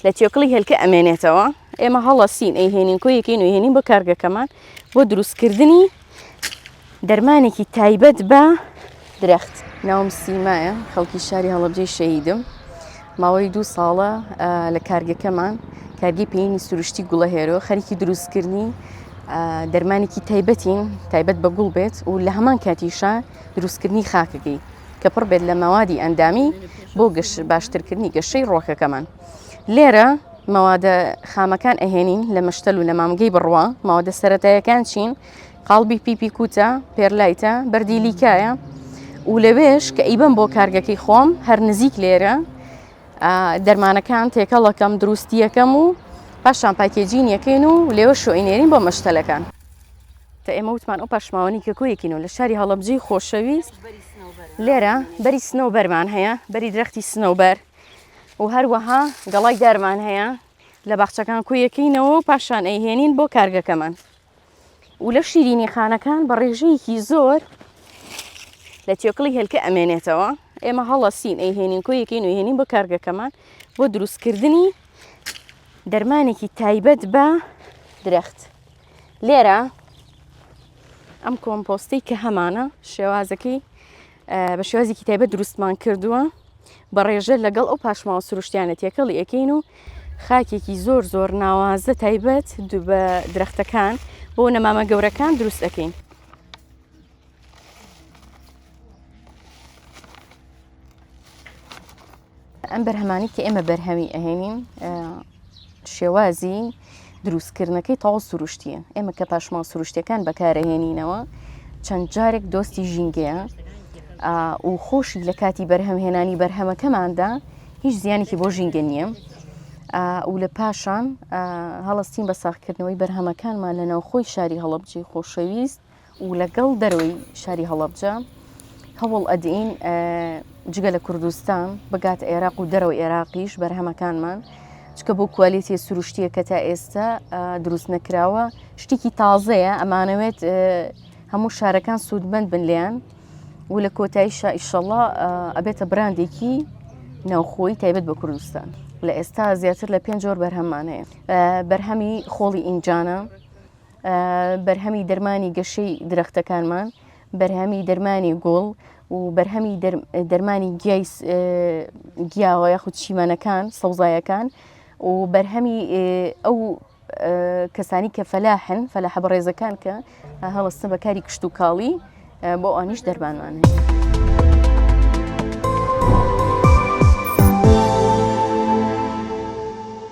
لە تێکڵی هێلکە ئەمێنێتەوە. ئێمە هەڵەسین ئەیهێنین کۆیەکەین و هێنین بۆ کارگەکەمان بۆ دروستکردنی دەرمانێکی تایبەت بە درەخت. ناوم سیمایە، خەڵکی شاری هەڵەبجەی شەهیدم. ماوەی دوو ساڵە لە کارگەکەمان کارگەی پێینی سروشتی گوڵە هێرۆ خەریکی دروستکردنی دەرمانێکی تایبەتین تایبەت بە گوڵ بێت و لە هەمان کاتیشا دروستکردنی خاکەکەی کە پڕ بێت لە مەوادی ئەندامی بۆ باشترکردنی گەشەی ڕۆکەکەمان. لێرە مەوادە خامەکان ئەهێنین لە مەشتەل و لە مامگەی بڕوا ماوەدە سەتایەکان چین قاڵبی پیپی کوتە، پێرلایتە، بەردی لیکایە و لەوێش کە ئیبەم بۆ کارگەکەی خۆم هەر نزیک لێرە دەرمانەکان تێکەڵەکەم دروستیەکەم و پاشان packaging یەکەین و لێوە شۆینێرین بۆ مەشتەلەکان. تا ئێمە وتمان ئەو پاشماوەنی کە کۆیەکین و لە شاری هەڵەبجەی خۆشەویست لێرە بەری سنەوبەرمان هەیە بەری درەختی سنەوبەر و هەروەها گەڵای دارمان هەیە لە باخچەکان کویەکەینەوە و پاشان ئەیهێنین بۆ کارگەکەمان. و لە شیرینی خانەکان بە ڕێژەیەکی زۆر لە تێکڵی هێلکە ئەمێنێتەوە ئێمە هەڵەسین ئەیهێنین کۆیەکەین و هێنین بۆ کارگەکەمان بۆ دروستکردنی دەرمانێکی تایبەت بە درەخت لێرە ئەم کۆمپۆستی کە هەمانە شێوازەکەی بە شێوازێکی تایبەت دروستمان کردووە بە ڕێژە لەگەڵ ئەو پاشماوە سروشتیانە تێکەڵی ئەکەین و خاکێکی زۆر زۆر ناوازە تایبەت بە درەختەکان بۆ نەمامە گەورەکان دروست ئەەکەین. ئەم بەرهەمانی کە ئێمە بەرهەمی ئەهێنین شێوازی دروستکردنەکەی تەواو سروشتیە ئێمە کە پاشماوە سروشتیەکان بەکارەهێنینەوە چەند جارێک دۆستی ژینگەیە و خۆشی لە کاتی بەرهەمهێنانی بەرهەمەکەماندا هیچ زیانێکی بۆ ژینگە نییە و لە پاشان هەڵستین بە ساغکردنەوەی بەرهەمەکانمان لە ناوخۆی شاری هەڵەبجەی خۆشەویست و لەگەڵ دەرەوەی شاری هەڵەبجە هەوڵ ئەدەین جگە لە کوردستان بگات عێراق و دەرەوە عێراقیش بەرهەمەکانمان چکە بۆ کوالێتیە سروشتیە کە تا ئێستا دروست نەکراوە شتێکی تازەیە ئەمانەوێت هەموو شارەکان سوودمەند بن لێیان و لە کۆتاییشا ئیشەڵا ئەبێتە براندێکی ناوخۆی تایبەت بە کوردستان لە ئێستا زیاتر لە پێنج جۆر بەرهەممان هەیە بەرهەمی خۆڵی ئینجانە بەرهەمی دەرمانی گەشەی درەختەکانمان، بەرهەمی دەرمانی گوڵ و بەرهەمی دەرمانی گیای گیاوە یاخود چیمەنەکان سەوزایەکان و بەرهەمی ئەو کەسانی کە فەلاحن فەلاحە بەڕێزەکان کە هەڵستن بە کاری کشت و کاڵی بۆ ئەوانیش دەرمانمان هەیە.